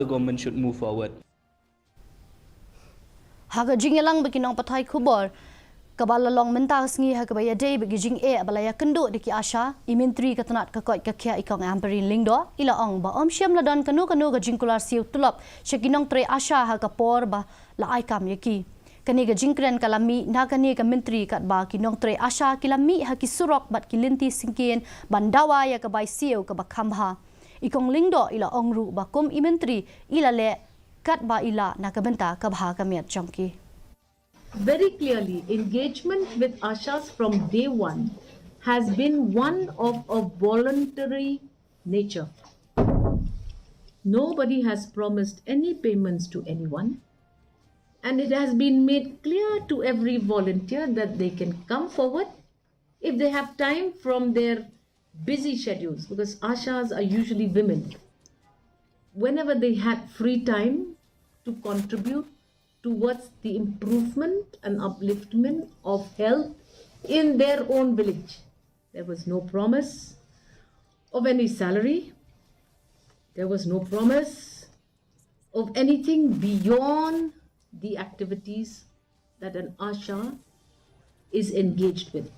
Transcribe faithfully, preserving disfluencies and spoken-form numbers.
the government should move forward. Ha ka jingïalang bad ki nongpathai khubor kaba la long mynta ka sngi ha kaba ïadei bad ki jingeh ba la ïakynduh da ki ASHA, i Myntri ka tnat ka koit ka khiah i Kong Ampareen Lyngdoh i la ong ba ym shym la don kano kano ka jingkular siew tulop sha ki nongtrei ASHA ha ka por ba la ai kam ïa ki. Kane ka jingkren ka la mih na kane ka Myntri katba ki nongtrei ASHA ki la mih ha ki surok bad ki lynti syngkien ban dawa ïa ka bai siew kaba kham bha. I Kong Lyngdoh i la ong ruh ba kum i Myntri i la leh katba i lah na ka bynta ka bha ka miat jong ki. Very clearly, engagement with ASHAs from day one has been one of a voluntary nature. Nobody has promised any payments to anyone, and it has been made clear to every volunteer that they can come forward if they have time from their busy schedules, because ASHAs are usually women. Whenever they had free time to contribute towards the improvement and upliftment of health in their own village. There was no promise of any salary. There was no promise of anything beyond the activities that an ASHA is engaged with.